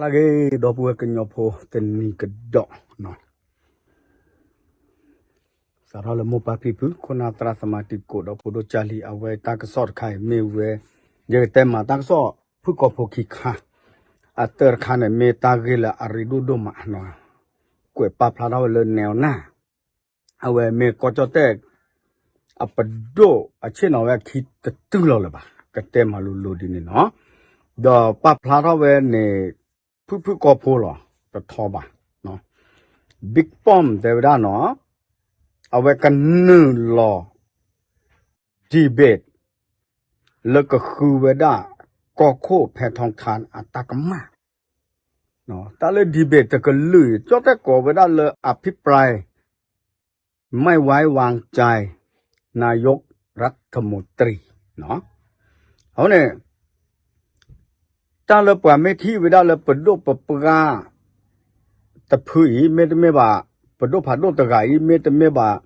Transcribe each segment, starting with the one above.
အဂ့ၤ ဒီပုၢ်ဝဲၢ်ကညီဖိတနံၤကဒီး, စးထီၣ်လၢမိၢ်ပၢ်ဖံဖု ခိၣ်နၢ်သရၣ်သမါတံၤကိး ဒီးဖိဒိၣ်ကၢ်လံၤ အဝဲတၢ်ကစီၣ်တခါအံၤမ့ၢ်ဝဲ ယကတဲမၤတၢ်ကစီၣ်ဖုၣ်ကိာ်ဖိခံခါ, အတၢတခါန့ၣ် မ့ၢ်တၢ်ဂ့ၢ်လၢအရ့ဒိၣ်ဒိၣ်မး, ကွဲးပာ်ဖျါထီၣ်ဝဲလၢနဲအီနၢ် အဝဲမ့ၢ်ကီၢ်ကၠီၣ်တဲၣ် အပဒိၣ်အဆ့ၣ်နီၤဝဲအခံတတုၤလီၤလၢၤဘၣ်, ကတဲမၤလိၤလိၤဒ်န့ၣ်နီၤ, ဒီးပာ်ဖျါထီၣ်ဝဲန့ၣ် ဖုၣ်ဖုၣ်ကိာ်ဖိလီၤ, တထီဘၣ်, Big Pom တဲဝဲဒၣ်နီၤ, အဝဲကနုာ်လီၤ debate လၢကဃုဝဲဒၣ် ကီၢ်ခိၣ်ဖဲထီထါအတၢ်ကမၣ် တၢ်လၢ debate တကလုာ် ကၠီၣ်တဲၣ်ကိးဝဲဒၣ်လၢ อภิปรายไม่ไว้วางใจนายกรัฐมนตรี အဃိန့ၣ် တၢ်လၢပှၤမ့ၢ်ထံၣ်ဝဲဒၣ်လၢပဒိၣ်ပပှၢ်တဖုအံၤ မ့တမ့ၢ်ဘၣ် ပဒိၣ်ဖးဒိၣ်တဂၤအံၤ မ့တမ့ၢ်ဘၣ်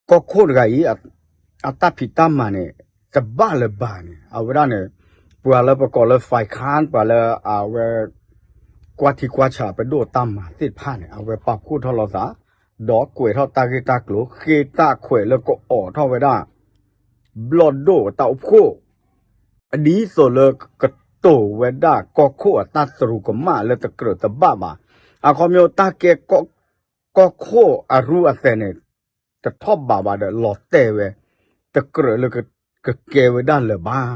ကီၢ်ခိၣ်တဂၤအံၤ အတၢ်ဖံးတၢ်မၤန့ၣ် တဘၣ်လၢၤဘၣ်န့ၣ် အဝဲဒၣ်န့ၣ် ပှၤလၢပကိးလၢ ဖဲခၣ် ပှၤလၢအဝဲ ကွၢ်ထံကွၢ်ဆးပဒိၣ်အတၢ်မၤသ့ၣ်တဖၣ်န့ၣ် အဝဲပာ်ဖှိၣ်ထီၣ်လိာ်သး ဒီးကွဲးထီၣ်တၢ်ဂ့ၢ်တၢ်ကျိၤ ဃ့တၢ်ခွဲးလၢကအိးထီၣ်ဝဲဒၣ် ဘျီၣ်ဒိၣ်အတၢ်အိၣ်ဖှိၣ် ဒ်သိးလၢကကတိၤဝဲဒၣ်ကီၢ်ခိၣ်အတၢ်သရူးကမၣ်လၢတကြၢးတဘၣ်ဘၣ်. အခီပညီတၢ်ကဲ ကီၢ်ခိၣ်အရူအသဲးန့ၣ် တထီၣ်ဘးဘၣ်ဒီး လီၤတဲာ်ဝဲ တကြၢးလၢကကဲဝဲဒၣ်လၢၤဘၣ်.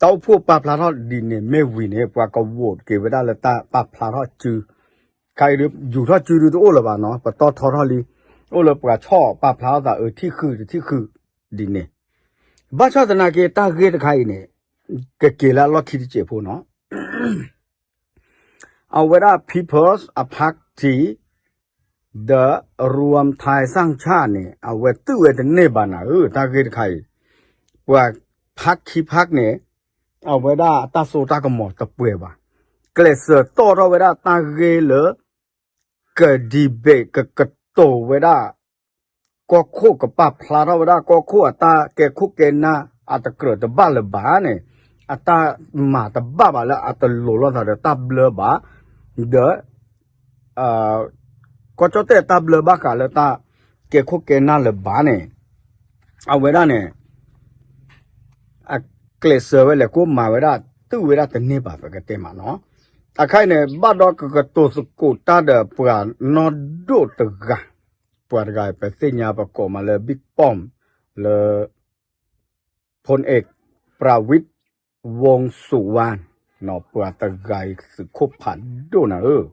တၢ်အိၣ်ဖှိၣ်ပာ်ဖျါထီၣ်ဒ်န့ၣ်မ့ၢ်ဝံၤန့ၣ် ပှၤက vote က့ၤဝဲဒၣ်လၢတၢ်ပာ်ဖျါထီၣ်စု ခါအံၤဒုး ယူၤထီၣ်စုဒုးတအိၣ်လၢၤဘၣ်နီၤ ပတီၢ်ထီထီၣ်လံ အိၣ်လၢပှၤဆီၣ်ပာ်ဖျါထီၣ်သးအၢထံၣ်ဃုာ်တထံၣ်ဃုာ်ဒ်န့ၣ် ဘၣ်ဆၣ်သနာ်က့တၢ်ဂ့ၢ်တခါအံၤန့ၣ် ကက့ၤလၢအလီၢ်ခံတစဲးဖိနီၤ အဝဲဒၣ် People's Party ဒီး รวมไทยสร้างชาติ န့ၣ် အဝဲတုာ်ဝဲတန့ၢ်ဘၣ်နၤဧၢ တၢ်ဂ့ၢ်တခါအံၤ ပှၤ party ခံ party န့ၣ် အဝဲဒၣ်တၢ်စိတၢ်ကမီၤတပှဲၤဘၣ်. ကျဲးစၢးတီၣ်ထီၣ်ဝဲဒၣ်တၢ်ဂ့ၢ်လၢ က debate ကကတိၤဝဲဒၣ် ကီၢ်ခိၣ်ကပာ်ဖျါထီၣ်ဝဲဒၣ် ကီၢ်ခိၣ်အတၢ်ကဲခိၣ်ကဲနၢ် အတကြၢးတဘၣ်လၢၤဘၣ်န့ၣ် အတၢ်မၤတဘၣ်ဘၣ်လၢအတလိၤလိာ်သးဒီးတၢ်ဘျၢဘၣ် ဒီး ကီၢ်ကၠီၣ်တဲၣ်တၢ်ဘျၢဘၣ်ဃးလၢတၢ်ကဲခိၣ်ကဲနၢ်လၢၤဘၣ်န့ၣ် အဝဲဒၣ်န့ၣ် အကျဲးစၢးဝဲလဲၤကိးမၤဝဲဒၣ် တုာ်ဝဲဒၣ်တန့ၢ်ဘၣ် ပကတဲမးနီၤ. အခါအံၤန့ၣ် ဘၣ်ဒီးကကတိၤသကိးတၢ်ဒီးပှၤနီၢ်ဒိၣ်တဂၤ, ပှၤတဂၤပသ့ၣ်ညါပကိးမးလၢ Big Pom လၢ พลเอก ประวิตรวงษ์สุวรรณ ပှၤတဂၤအံၤသုးခိၣ်ဖးဒိၣ်နၤဧၢ,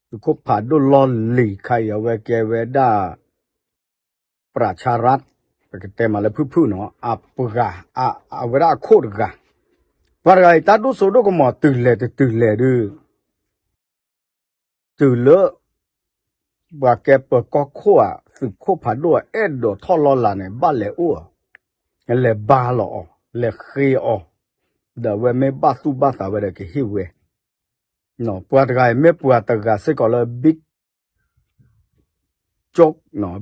သုးခိၣ်ဖးဒိၣ်လီၢ်လံၤခါအံၤ အဝဲကဲဝဲဒၣ် ประชารัฐ ပကတဲမးလၢဖုၣ်ဖုၣ်နီၤ အပှၤ အဝဲဒၣ်အခိၣ်တဂၤ, ပှၤတဂၤအံၤ တၢ်ဒိၣ်စိဒိၣ်ကမီၤတုၤလဲၤတတုၤလဲၤဒုး တုၤလၢ ပှၤကဲပၢၤကီၢ်ခိၣ်ဧါ သုးခိၣ်ဖးဒိၣ်အဲၣ်ဒိးထီၣ်လီၤလးန့ၣ် ဘၣ်လဲၤအိၣ်ဧါ, လဲၤဘါလီၤအီၤ လဲၤဃ့အီၤ, ဒီးအဝဲမ့ၢ်ဘၣ်သူၣ်ဘၣ်သးဝဲဒီးကဟ့ၣ်ဝဲ, ပှၤတဂၤအံၤမ့ၢ်ပှၤတဂၤစ့ၢ်ကီးလၢ Big Joke,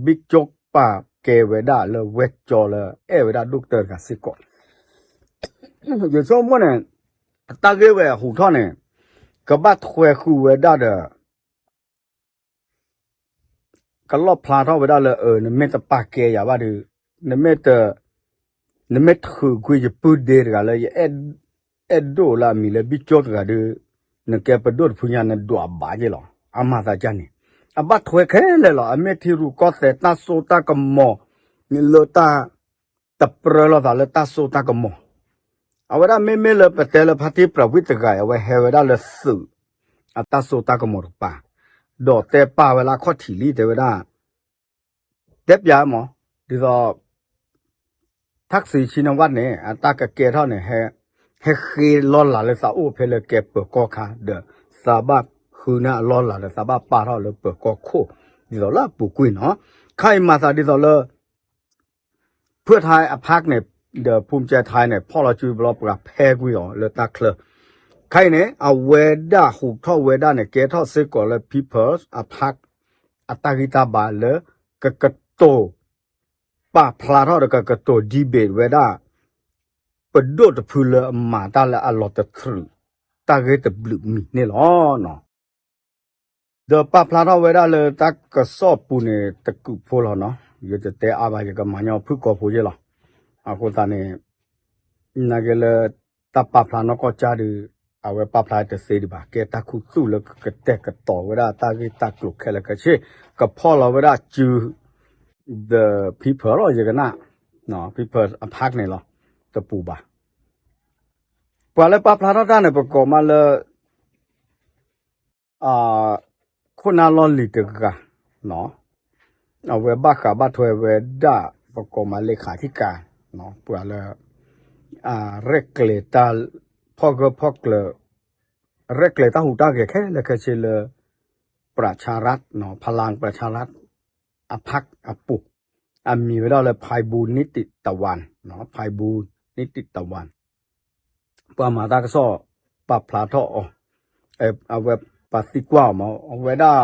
Big Joke ပာ်ကဲဝဲဒၣ်လၢဝဲၢ်ကၠီလၢအဲၣ်ဝဲဒၣ်ဒိၣ်ကတၢၢ်တဂၤစ့ၢ်ကီး, ယဆိကမိၣ်န့ၣ် တၢ်ဂ့ၢ်ဝဲအဟူးထီၣ်န့ၣ် ကဘၣ်ထွဲဃုာ်ဝဲဒၣ်ဒီး ကလီၣ်ဖျါထီၣ်ဝဲဒၣ်လၢ အၢ နမ့ၢ်တပာ်ကဲယၤဘၣ်ဒီး နမ့ၢ်တ နမ့ၢ်ထုးကွံာ်ယပုၢ်ဒ့တဂၤလၢ ယအဲၣ်ဒိၣ်လၢအမံၤလၢ ဘံၣ်ကၠိတဂၤဒီး နကဲပဒိၣ်တဖုညါနဒွးဘၣ်ယ့ၢ်လီၤ. အမၤသးဒ်န့ၣ် အဘၣ်ထွဲခဲလၢာ်လီၤ. အမ့ၢ်ထံရူၢ်ကီၢ်သဲးတၢ်စိတၢ်ကမီၤ လၢတၢ် တပြၢလိာ်သးလၢတၢ်စိတၢ်ကမီၤ, အဝဲဒၣ်မ့မ့ၢ်လၢပတဲလၢဖါတံၢ်ပြးဝံၣ်တဂၤ အဝဲဟဲဝဲဒၣ်လၢသုး အတၢ်စိတၢ်ကမီၤတကပၤ, ဒီးတဲပာ်ဝဲလၢအခီၣ်ထံးလံ တဲဝဲဒၣ် တဲပျးမး ဒ်သိး ထၣ်စံဆံနဝၣ်န့ၣ် အတၢ်ကကဲထီၣ်န့ၣ် ဟဲဃ့လီၢ်လၤလၢသးအိၣ်ဖဲလၢကဲပၢၤကီၢ်ခါ ဒီးသးဘၣ်ဃုန့ၢ်အလီၢ်လၤဒီးသးဘၣ်ပာ်ထီၣ်လၢပၢၤကီၢ်ခိၣ် ဒ်သိးလၢအပူၤကွံာ်နီၤ, ခါအံၤမၤသးဒ်သိးလၢ ဖၢၣ်ထါအဖးန့ၣ် ဒီးဖူမကဲထါန့ၣ် ဖီၣ်လီၤစုဘျီပှၤဖဲကွံာ်အီၤလၢတၢ်ချၢ, ခဲအံၤန့ၣ် အဝဲဒၣ်ဟူးထီၣ်ဝဲဒၣ်န့ၣ် ကဲထီၣ်စ့ၢ်ကီးလၢ People's Party အတၢ်ဂံၢ်တၢ်ဘါလၢ ကကတိၤ ပာ်ဖျါထီၣ်ဒီးကကတိၤ debate ဝဲဒၣ် ပ ပဒိၣ်တဖုလၢအမၤတၢ်လၢအလီၤတတြူာ် တၢ်ဂ့ၢ်တဘျုးမံၤန့ၣ်လီၤ. ဒီးပာ်ဖျါထီၣ်ဝဲဒၣ်လၢတၢ်ကစီၣ်ပူၤန့ၣ် တကူးဖိလီၤနီၤ, ယတတဲအါဘၣ် ယကမၤညီဖုၣ်ကိာ်ဖိယဲၢ်လီၤ. အဃိသတးန့ၣ် နာ်က့လၢ တၢ်ပာ်ဖျါနီၢ်ကီၢ်ကၢ်ဒုး အဝဲပာ်ဖျါတသ့ဒံးဘၣ်, ကဲတၢ်ခူသူၣ်လၢကကတဲာ်ကတီၤဝဲဒၣ်တၢ်ဂ့ၢ်တၢ်ကျိၤခဲလၢာ်ခဲဆ့, ကဖီၣ်လီၤဝဲဒၣ်စု the people လီၤ ယကနၣ်, people အဖးန့ၣ်လီၤ, တပူၤဘၣ်. ပှၤလၢပာ်ဖျါထီၣ်တၢ်န့ၣ် ပကိးမးလၢ ခိၣ်နၢ်လီၢ်လံၤတဂၤ, အဝဲဘၣ်ဃးဘၣ်ထွဲဝဲဒၣ် ပကိးမးလၢခးထံၣ်ကၤ, ပှၤလၢ ရဲၣ်ကျဲၤတၢ် ဖီၣ်ဂၢၢ်ဖီၣ်ကျၢၤ ရဲၣ်ကျဲၤတၢ်ဟူးတၢ်ဂဲၤခဲလၢာ်ခဲဆ့လၢ ပြၣ်ချၣ်ရၣ်, ဖလၣ်ပြၣ်ချၣ်ရၣ် အဖးအပူၤ, အမံၤဝဲဒၣ်လၢ ဖဲဘူနံၣ်တံၣ်တဝၣ်, ဖဲဘူနံၣ်တံၣ်တဝၣ် ပှၤမၤတၢ်ကစီၣ် ပာ်ဖျါထီၣ်အီၤ, အဝဲပှၤသံကွၢ်အီၤမး အဝဲဒၣ်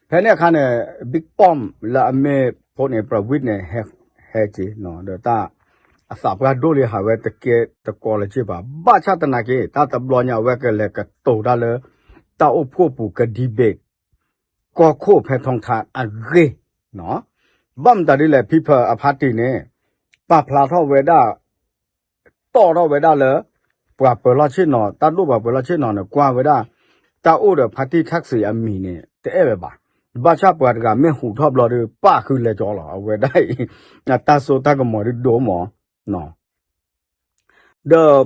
ဖဲန့ၣ်အခါန့ၣ် Big Pom လၢအမ့ၢ်ဖိန့ၣ် ပြဝံၣ်န့ၣ် ဟဲက့ၤ ဒီးတၢ် အသးပှၢ်ဒိၣ်လံ ဟးဝဲတကဲတကိးလၢၤက့ဘၣ်. ဘၣ်ဆၣ်သနာ်က့ တၢ်တဘျီညါအဝဲကလဲၤကတိၤတၢ်လၢ တၢ်အိၣ်ဖှိၣ်ပူၤက debate ကီၢ်ခိၣ်ဖဲထီထါအဂ့ၢ်, ဘၣ်မတၤဒ်လဲၣ် People အဖါတံၢ်န့ၣ် ပာ်ဖျါထီၣ်ဝဲဒၣ် တီၣ်ထီၣ်ဝဲဒၣ်လၢ ပှၤပၢၤလီၢ်ဆ့ၣ်နီၤ တၢ်ဒိၣ်ပှၤပၢၤလီၢ်ဆ့ၣ်နီၤန့ၣ် ကွၢ်ဝဲဒၣ် တၢ်အိၣ်ဒီး ဖါတံၢ်ထၣ်စံးအမံၤန့ၣ် တအဲၣ်ဝဲဘၣ်. ဘၣ်ဆၣ်ပှၤတဂၤမ့ၢ်ဟူးထီၣ်ဘျီဒီး ပၣ်ဃုလဲၤကၠီလီၤ အဝဲဒၣ်အံၤ အတၢ်စိတၢ်ကမီၤဒုးဒိၣ်မး ဒီး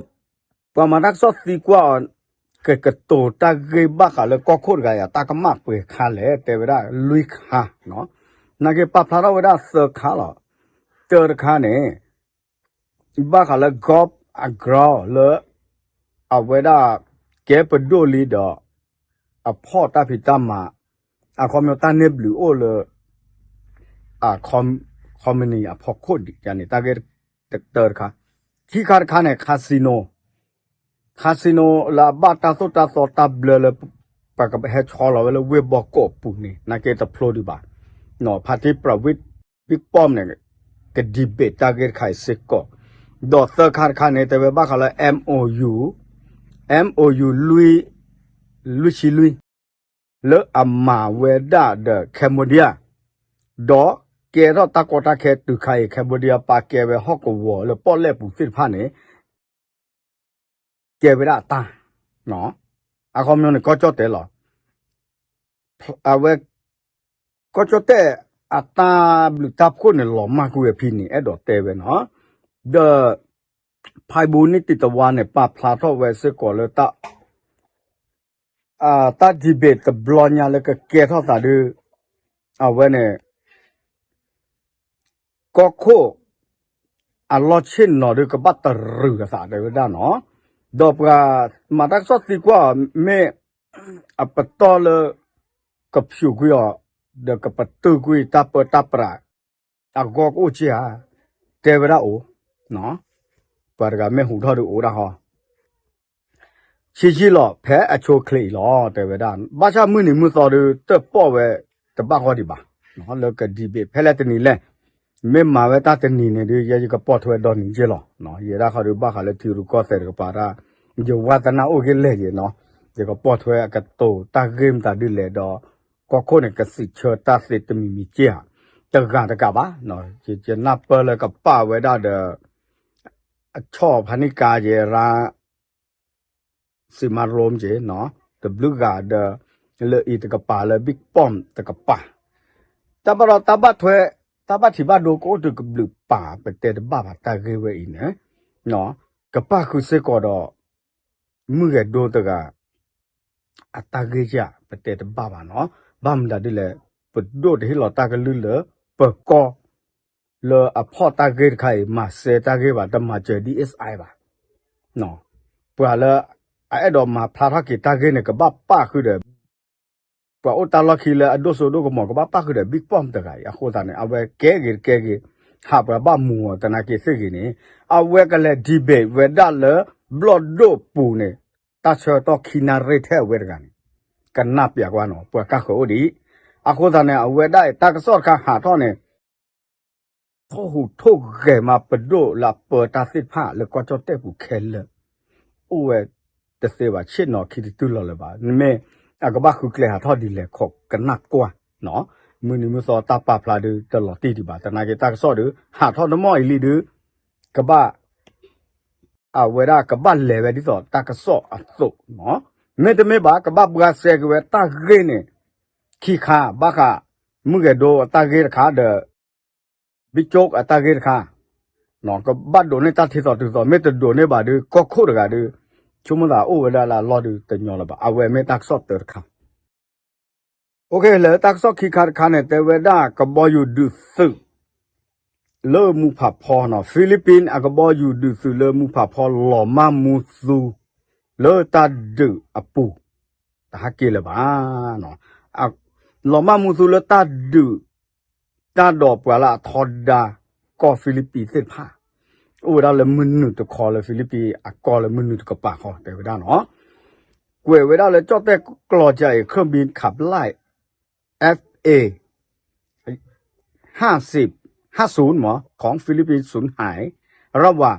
ပှၤမၤတၢ်ကစီၣ်သံကွၢ်အီၤ ကကတိၤတၢ်ဂ့ၢ်ဘၣ်ဃးလၢကီၢ်ခိၣ်တဂၤအံၤ တၢ်ကမၣ်ပှဲၤခါလဲၣ် တဲဝဲဒၣ်လွံၢ်ခါ, နာ်က့ပာ်ဖျါထီၣ်ဝဲဒၣ်သၢခါလီၤ. တၢတခါန့ၣ် ဘၣ်ဃးလၢ Golf Ground လၢ အဝဲဒၣ် ကဲပဒိၣ်လံဒီး အဖီၣ်တၢ်ဖံးတၢ်မၤ အခီပညီတၢ်န့ၢ်ဘျုးအိၣ်လၢ ခီမနံၤအဖီခိၣ်ဒံးန့ၣ် တၢ်ဂ့ၢ်တၢတခါ, ခံခါတခါန့ၣ် casino casino လၢအဘၣ်တၢ်သိၣ်တၢ်သီတၢ်ဘျၢလၢ ပကဟဲဆီလီၤဝဲလၢဝ့ၢ်ဘီကီးပူၤန့ၣ် နာ်က့တဖျိဒံးဘၣ်, ဖါတံၢ်ပြဝံၣ် Big Pom န့ၣ် က debate တၢ်ဂ့ၢ်တခါအံၤစ့ၢ်ကီး, ဒီးသၢခါတခါန့ၣ် တဲဝဲဘၣ်ဃးလၢ MOU MOU လွံၢ် လွံၢ်ဆံလွံၢ် လၢအမၤဝဲဒၣ်ဒီး Cambodia ဒီးကဲထီၣ်တၢ်ကီတၢ်ခဲတုၤခါအံၤ Cambodia ပာ်ကဲဝဲဟီၣ်ကဝီၤလၢပီၣ်လဲၣ်ပူၤသ့ၣ်တဖၣ်န့ၣ် ကဲဝဲဒၣ်အတၢ်, အခီပညီန့ၣ် ကီၢ်ကၠီၣ်တဲၣ်လီၤ. အဝဲ ကီၢ်ကၠီၣ်တဲၣ်အတၢ်ဘျုးတၢ်ဖှိၣ်န့ၣ် လီၤမၢ်ကွံာ်ဝဲဖဲန့ၣ် အဲၣ်ဒိးတဲဝဲနီၤ, ဒီး ဖဲဘူနံၣ်တံၢ်တဝါန့ၣ် ပာ်ဖျါထီၣ်ဝဲစ့ၢ်ကီးလၢ တၢ် debate တဘျီညါလၢကကဲထီၣ်သးဒုး အဝဲန့ၣ် ကီၢ်ခိၣ် အလီၢ်ဆ့ၣ်နီၤဒုးကဘၣ်တရုာ်အသးတဲဝဲဒၣ်နီၤ, ဒီးပှၤမၤတၢ်ကစီၣ်သံကွၢ်အီၤ မ့ၢ်အပတီၢ်လၢ ကဖျိးကွံာ်အီၤ ဒီးကပတုာ်ကွံာ်တၢ်ပၢတၢ်ပြး အဂီၢ်ကအိၣ်က့ဧါ, တဲဝဲဒၣ်အိၣ်, ပှၤတဂၤမ့ၢ်ဟူးထီၣ်ဒုးအိၣ်ဒၣ်ဟီ ဆံးဆံးလီၤ ဖဲအဆိအချ့အံၤလီၤ တဲဝဲဒၣ်, ဘၣ်ဆၣ်မုၢ်နံၤမုၢ်သီဒုး တၢၣ်ပီၣ်ဝဲတဘၣ်ဂီၢ်ဒံးဘၣ်, လၢက debate ဖဲလဲၣ်တနံၤလဲၣ်, မ့ၢ်မၤဝဲတၢ်တနံၤန့ၣ်ဒုး ယဲယကပိာ်ထွဲဒီနံၤက့လီၤ, ယဲဒၣ်ဃီဒုးဘၣ်ဃးလၢထံရူၢ်ကီၢ်သဲးတကပၤတၢ် ယဝါသနၢ်အိၣ်က့လဲၣ်ယဲနီၤ, ယကပိာ်ထွဲအကတိၤတၢ်ဂ့ၢ်မတၤဒ်လဲၣ်ဒီး ကီၢ်ခိၣ်န့ၣ် ကစံးဆၢတၢ်သ့တမံၤမံၤက့ဧါ, တဂၤတကးဘၣ်, ယနၢ်ပၢၢ်လၢကပာ်ဝဲဒၣ်ဒီး အဆီၣ်ဖးနံၣ်ကါယဲရၣ် စံးမၤရိက့နီၤ, တဘျုးဂၤဒီး လၢအံၤတကပၤလၢ Big Pom တကပၤ, တၢ်ဘၣ်ဒီးတၢ်ဘၣ်ထွဲ တၢ်ဘၣ်ထံးဘၣ်ဒိကအိၣ်တုၤကဘျုးပာ် ပတဲတဘၣ်ဘၣ်တၢ်ဂ့ၢ်ဝဲအံၤန့ၣ်, ကပၣ်ဃုာ်စ့ၢ်ကီးဒီး မုၢ်ဂဲၤဒိတဂၤ အတၢ်ဂ့ၢ်ယၢ် ပတဲတဘၣ်ဘၣ်နီၤ, ဘၣ်မနုၤဒ်လဲၣ် ပဒိၣ်တဟ့ၣ်လီၤတၢ်ကလုၢ်လၢ ပၢၤကီၢ် လၢအဖီၣ်တၢ်ဂ့ၢ်တခါအံၤ မၤစဲတၢ်ဂ့ၢ်ဘၣ် တမၤစၢၤ DSI ဘၣ်, ပှၤလၢ အအဲၣ်ဒိးမၤဖျါထီၣ်က့ၤတၢ်ဂ့ၢ်န့ၣ် ကဘၣ်ပၣ်ဃုာ်ဒီး ပှၤအိၣ်တၢ်လီၢ်ခံလၢအဒိၣ်စိဒိၣ်ကမီၤ ကဘၣ်ပၣ်ဃုာ်ဒီး Big Pom တဂၤအံၤ အဃိသတးန့ၣ် အဝဲကဲဂ့ၤတကဲဂ့ၤ ဟးပှၤဘၣ်မူအီၤသနာ်က့သ့ၣ်ဂ့ၤန့ၣ် အဝဲကလဲၤ debate ဝဲဒၣ်လၢ ဘျီၣ်ဒိၣ်ပူၤန့ၣ် တၢ်ဆၢကတီၢ်ခံနၣ်ရံၣ်ထဲအဝဲတဂၤန့ၣ် ကနၢ်ပျးကွၢ်နီၤ ပှၤကၢ်ဃၢၤအိၣ်ဒံး, အဃိသတးန့ၣ် အဝဲဒၣ်အံၤ တၢ်ကစီၣ်တခါဟးထီၣ်န့ၣ် ထိၣ်ဟူးထိၣ်ဂဲၤမးပဒိၣ်လၢအပၢတၢ်သ့ၣ်တဖၣ်လၢကီၢ်ကၠီၣ်တဲၣ်ပူၤခဲလၢာ် အိၣ်ဝဲတသ့ဘၣ် ဆ့ၣ်နီၤခံတတုၤလီၤလၢၤဘၣ်. မ့ၢ်အကဘၣ်ဃုကျဲဟးထီၣ်ဒ်လဲၣ် ခိးကနၣ်ကွၢ်နီၤ. မုၢ်နံၤမုၢ်သီတၢ်ပာ်ဖျါဒုးတလီၤတံၢ်ဒံးဘၣ်. သနာ်က့တၢ်ကစီၣ်ဒုး ဟးထီၣ်တမီၢ်အံၤလံဒုး ကဘၣ် အဝဲဒၣ်ကဘၣ်လဲၤဝဲဒ်သိးတၢ်ကစီၣ်အသိးနီၤ. မ့တမ့ၢ်ဘၣ် ကဘၣ်ဘှါစဲက့ၤဝဲတၢ်ဂ့ၢ်န့ၣ် ခံခါ ဘၣ်ဃး မုၢ်ဂဲၤဒိအတၢ်ဂ့ၢ်တခါဒီး ဘံကၠိအတၢ်ဂ့ၢ်တခါ ကဘၣ်ဒိးန့ၢ်တၢ်ထံသီတုၤသီ မ့ၢ်တဒိးန့ၢ်ဘၣ်ဒုး ကီၢ်ခိၣ်တဂၤဒုး ဆိကမိၣ်သးအိၣ်ဝဲဒၣ်လၢအလီၢ်ဒုးတညီလၢၤဘၣ်. အဝဲမ့ၢ်တၢ်ကစီၣ်တၢတခါ လၢတၢ်ကစီၣ်ခံခါတခါန့ၣ် တဲဝဲဒၣ်ကဘီယူၤဒုးသုး လၢမူဖးဖီနီၤ Philippines အကဘီယူၤဒုးသုးလၢမူဖးဖီလီၤမၢ်မူသူ လၢတၢ်ဒုးအပူၤ တဟးက့ၤလၢၤဘၣ်. လီၤမၢ်မူသူလၢတၢ်ဒုး တၢ်ဒီးပှၤလၢအထီဒါကီၢ် Philippines သ့ၣ်တဖၣ် အိၣ်ဝဲဒၣ်လၢမုၢ်နုာ်တခီလၢ Philippines အကီၢ်လၢမုၢ်နုာ်တကပၤဃီ တဲဝဲဒၣ်နီၤ. ကွဲးဝဲဒၣ်လၢကၠီၣ်တဲၣ်ကျီၤကၢအံၤ เครื่องบินขับไล่ เอฟเอ ห้าสิบ ห้าศูนย์ หมอ ของฟิลิปปินส์สูญหายระหว่าง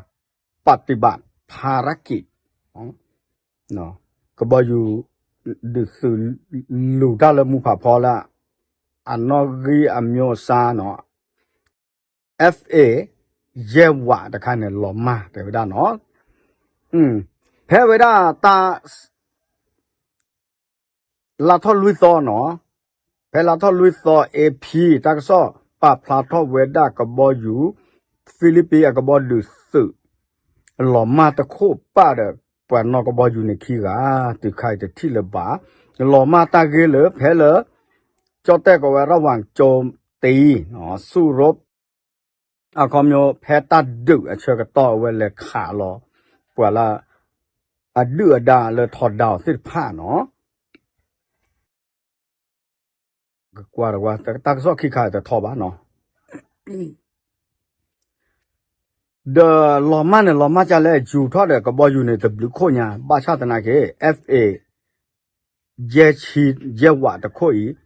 ปฏิบัติภารกิจ ကဘီယူၤ ဒုးသုးလူၤတၢ်လၢမူဖးဖီလၢ အနီၣ်ဂံၢ်အမျိုးအစားနီၤ F A ယဲၢ်ဝးတခါန့ၣ် လီၤမၢ်တဲဝဲဒၣ်နီၤ. ဖဲဝဲဒၣ်တၢ် လါထီၣ်လွံၢ်သီနီၤ, ဖဲလါထီၣ်လွံၢ်သီ A P တၢ်ကစီၣ်ပာ်ဖျါထီၣ်ဝဲဒၣ်ကဘီယူၤ Philippines အကဘီဒုးသုး လီၤမၢ်တခိၣ်ပၢ်ဒီး ပှၤနီၣ်ကဘီယူၤန့ၣ်ခံဂၤ တုၤခါအံၤတထံၣ်လၢၤဘၣ်. လီၤမၢ်တၢ်ဂ့ၢ်လၢဖဲလၢ ကၠီၣ်တဲၣ်ကိးဝဲ ระหว่างโจมตี สู้รบ အခီပညီ ဖဲတၢ်ဒုးအဆၢကတီၢ်အဝဲလဲၤခးလီၤ ပှၤလၢ အဒုၣ်အဒါလၢထီဒါအီၤသ့ၣ်တဖၣ်နီၤ. ကကွၢ်တဝါ တၢ်ကစီၣ်ခံခါတထီဘၣ်နီၤ. ဒီးလီၤမၢ်န့ၣ် လီၤမၢ်ကလဲၣ် ယူၤထီၣ်ဒီးကဘီယူၤန့ၣ် တဘျုးခိၣ်ညါ ဘၣ်ဆၣ်သနာ်က့ F A ယဲၢ်ဆံ ယဲၢ်ဝးတခိၣ်အံၤ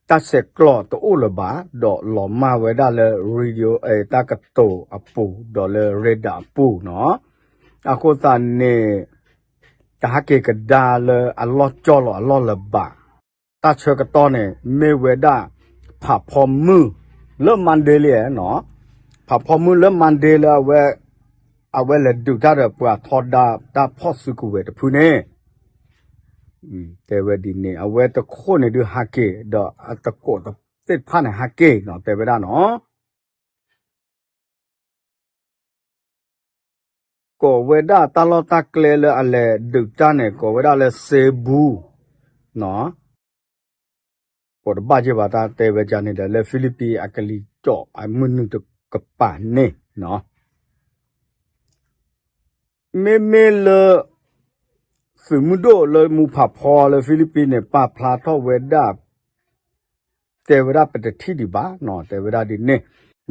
တၢ်ဆဲးကျိးတအိၣ်လၢၤဘၣ် ဒီးလီၤမၢ်ဝဲဒၣ်လၢ radio တၢ်ကတိၤအပူၤ ဒီးလၢ radar အပူၤနီၤ. အဃိသတးန့ၣ် တဟးက့ၤကဒါလၢအလီၢ်ကၠီလီၤအလီၢ်လၢၤဘၣ်. တၢ်ဆၢကတီၢ်န့ၣ် မ့ၢ်ဝဲဒၣ် ဖးဖီမုၢ်လၢ Monday လံနီၤ, ဖးဖီမုၢ်လၢ Monday လၢအဝဲ အဝဲလဲၤဒုးတၢ်ဒီးပှၤထီဒါတၢ်ဖီၣ်စုကဝဲၤတဖုန့ၣ် တဲဝဲဒ်န့ၣ် အဝဲတခိၣ်န့ၣ်ဒုးဟးက့ၤ ဒီးအတကိးသ့ၣ်တဖၣ်န့ၣ်ဟးက့ၤနီၤ တဲဝဲဒၣ်နီၤ. ကိးဝဲဒၣ်တၢ်လီၢ်တၢ်ကျဲလၢအလဲၤဒုးတၢ်န့ၣ် ကိးဝဲဒၣ်လၢ Cebu နီၤ. ကိးတဘၣ်က့ၤဘၣ်တၢ်တဲဝဲဒ်န့ၣ်ဒီး လၢ Philippines အကလံၤကၠီၣ်အမုၢ်နုာ်တကပၤန့ၣ်နီၤ. မ့မ့ၢ်လၢ သုးမုၢ်ဒိၣ်လၢမူဖးဖီလၢ Philippines န့ၣ် ပာ်ဖျါထီၣ်ဝဲဒၣ် တဲဝဲဒၣ်ပတထံၣ်ဒံးဘၣ်နီၤ တဲဝဲဒၣ်ဒ်န့ၣ်,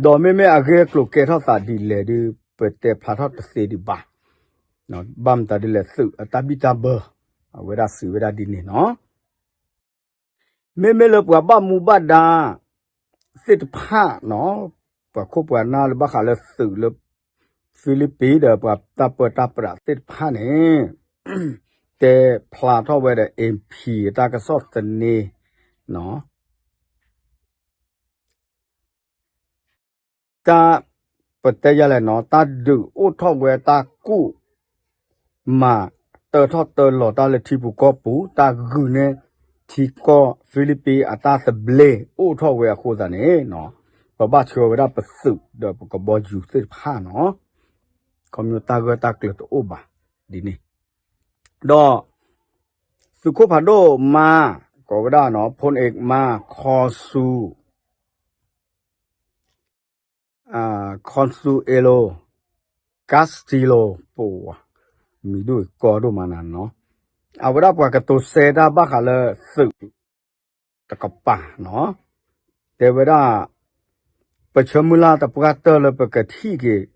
ဒီးမ့မ့ၢ်အဂ့ၢ်အကျိၤကဲထီၣ်သးဒ်လဲၣ်ဒုး ပတဲဖျါထီၣ်တသ့ဒံးဘၣ်. ဘၣ်မတၤဒ်လဲၣ် သုးအတၢ်ဘံၣ်တၢ်ဘၢ အဝဲဒၣ်စံးဝဲဒၣ်ဒ်န့ၣ်နီၤ. မ့မ့ၢ်လၢပှၤဘၣ်မူဘၣ်ဒါသ့ၣ်တဖၣ်နီၤ, ပှၤခိၣ်ပှၤနၢ်လၢဘၣ်ဃးလၢသုးလၢ Philippines ဒီးပှၤတၢ်ပၢတၢ်ပြးသ့ၣ်တဖၣ်န့ၣ် တဲဖျါထီၣ်ဝဲဒီး A P တၢ်ကစီၣ်သန့ တၢ် ပတဲယၤလဲၣ်နီၤ တၢ်ဒုးအိၣ်ထီၣ်ဝဲတၢ်ကူၣ် မၤတၢထီၣ်တၢလီၤတၢ်လၢထံပူၤကီၢ်ပူၤ တၢ်ဂုာ်န့ၢ်ထံကီၢ် Philippines အတၢ်သဘျ့အိၣ်ထီၣ်ဝဲအဃိသတးန့ၣ် ပဘၣ်ဆှၢဝဲဒၣ်ပသုးဒီးပကဘီယူၤသ့ၣ်တဖၣ်နီၤ, ခီဖျိတၢ်ဂၢၢ်တၢ်ကျၢၤတအိၣ်ဘၣ်ဒ်န့ၣ်, ဒီး သုးခိၣ်ဖးဒိၣ်မါ ကိးဝဲဒၣ်နီၤ ဖိနၣ်မါ ခီဆူ Consuelo Castillo ပူၤ မံၤဒိၣ်ကီဒိၣ်မးနၤနီၤ, အဝဲဒၣ်ပှၤကတိၤစဲတၢ်ဘၣ်ဃးလၢသုးတကပၤနီၤ, တဲဝဲဒၣ် ပဆၢမုၢ်လၢ်တပှၢ်တၢၢ်လၢပကထံၣ်က့ၤ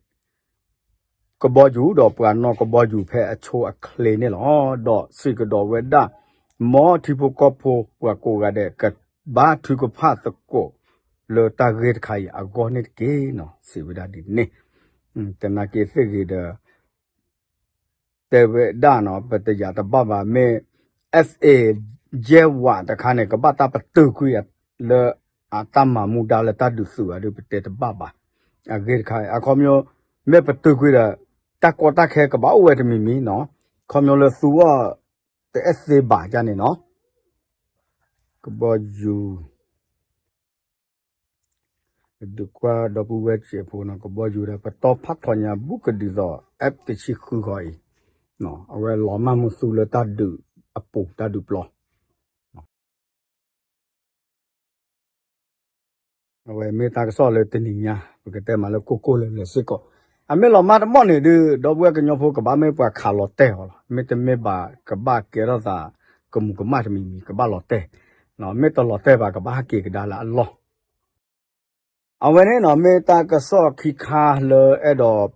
ကဘီယူၤဒီးပှၤနီၣ်ကဘီယူၤဖဲအဆိအချ့န့ၣ်လီၤ. ဒီးစံးကဒီးဝဲဒၣ် မ်ထံဖိကီၢ်ဖိပှၤကိးဂၤဒဲး ကဘါထုကဖၣ်သကိး လၢတၢ်ဂ့ၢ်တခါအံၤအဂီၢ်န့ၣ်တက့ၢ်နီၤ စံးဝဲဒၣ်ဒ်န့ၣ်. သနာ်က့သ့ၣ်ဂ့ၤဒီး တဲဝဲဒၣ်နီၤ ပတယာ်တဘၣ်ဘၣ် မ့ၢ် F A ယဲၢ်ဝးတခါန့ၣ် ကဘၣ်တၢ်ပတုာ်ကွံာ်လၢအတၢ်မၤမူဒါလၢတၢ်ဒုးသုးအဒုး ပတဲတဘၣ်ဘၣ်. အဂ့ၢ်တခါ အခီပညီ မ့ၢ်ပတုာ်ကွံာ်ဒီး တၢ်ကီတၢ်ခဲကဘၣ်အိၣ်ဝဲတမံၤမံၤနီၤ ခီပညီလၢသူအီၤတအဲၣ်သ့ဘၣ်ကန့ၣ်နီၤ. ကဘီယူၤ ဒုးကွၢ်ဒီပုၢ်ဝဲၢ်စဲးဖိနီၤ ကဘီယူၤဒီး ပတီၢ်ဖးထီၣ်ညါဘူးကဒုးသိး F တဆံဃုဃီအံၤ အဝဲလီၤမၢ်မူသူလၢတၢ်ဒုးအပူၤ တၢ်ဒုးပျီ အဝဲမ့ၢ်တၢ်ကစီၣ်လၢတနံၤညါ ပကတဲမးလၢကိၢ်ကိၢ်လၢၤလၢၤစ့ၢ်ကီး အမ့ၢ်လီၤမၢ်တမီၢ်န့ၣ်ဒုး ဒီပုၢ်ဝဲၢ်ကညီဖိကဘၣ်မ့ၢ်ပှၤခးလီၤတဲာ်အီၤလီၤ မ့တမ့ၢ်ဘၣ်ကဘၣ်ကဲထီၣ်သး ကမူးကမၣ်တမံၤမံၤ ကဘၣ်လီၤတဲာ် မ့ၢ်တလီၤတဲာ်ဘၣ်ကဘၣ်ဟးက့ၤကဒါလၢအလီၢ် အဝဲန့ၣ်နီၤ မ့ၢ်တၢ်ကစီၣ်ခံခါလၢအဲၣ်ဒိး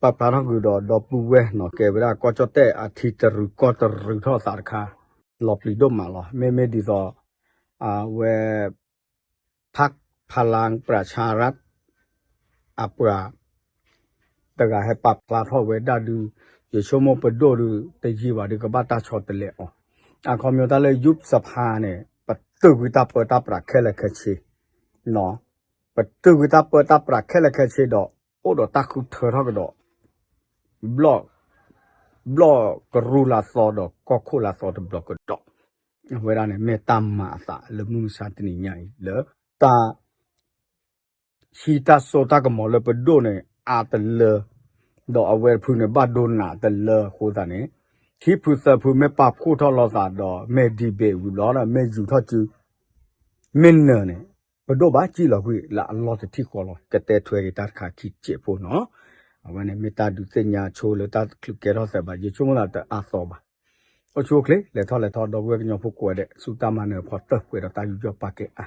ပာ်ဖျါထီၣ်ဃုာ်ဒီး ဒီပုၢ်ဝဲၢ်နီၤ ကဲဝဲဒၣ်ကီၢ်ကၠီၣ်တဲၣ်အထံတရူးကီၢ်တရူးထီၣ်သးတခါ လီၤပျံၤဒိၣ်မးလီၤ မ့မ့ၢ်ဒ်သိး အဝဲ พรรคพลังประชารัฐ အပှၤ တဂၤဟဲပာ်ဖျါထီၣ်ဝဲဒၣ်ဒုး ယဆိကမိၣ်ပဒိၣ်ဒုး တယံာ်ဘၣ်ဒုးကဘၣ်တၢ်ဆီတလဲအီၤ အခီပညီတၢ်လၢ ยุบสภา န့ၣ် ပတုာ်ကွံာ်တၢ်ပၢတၢ်ပြးခဲလၢာ်ခဲဆ့ ပတုာ်ကွံာ်တၢ်ပၢတၢ်ပြးခဲလၢာ်ခဲဆ့ဒီး အိၣ်ဒီးတၢ်ဃုထၢထီၣ်ကဒီး ဘျီၣ် ဘျီၣ်ကရူၢ်လၢသီဒီးကီၢ်ခိၣ်လၢသီတဘျီကဒီး အဝဲဒၣ်န့ၣ် မ့ၢ်တၢ်မၤအသးလၢမုၢ်မဆါတနံၤညါအံၤလၢ တၢ် ဟံးတၢ်စိတၢ်ကမီၤလၢပဒိၣ်န့ၣ် အါတလၢ ဒီးအဝဲတဖုန့ၣ် ဘၣ်ဒိနးတလၢအဃိသတးန့ၣ် ခံဖုသၢဖုမ့ၢ်ပာ်ဖှိၣ်ထီၣ်လိာ်သးဒီး မ့ၢ် debate ဝံၤဘျီဒီး မ့ၢ်ယူၤထီၣ်စု မ့ၢ်နၢၤန့ၣ် ပဒိၣ်ဘၣ်စံၣ်လီၤကွံာ်လၢအလီၢ်တထံၣ်ဃီလီၤ ကတဲထွဲက့ၤတၢ်တခါခံစဲးဖိနီၤ အဝဲန့ၣ်မ့ၢ်တၢ်ဒုးသ့ၣ်ညါဆိလၢတၢ်တချုးကဲထီၣ်သးဘၣ် ယဆိကမိၣ်သးတအါသီဘၣ် အိၣ်ဆူၣ်အိၣ်ချ့ လဲၤထီၣ်လဲၤထီၣ် ဒီပုၢ်ဝဲၢ်ကညီဖိကိးဂၤဒဲး ဆူတၢ်မၤနၢၤဖီတၢၢ်ပှဲၤဒီးတၢ်ယူးယီၣ်ပာ်ကဲအါ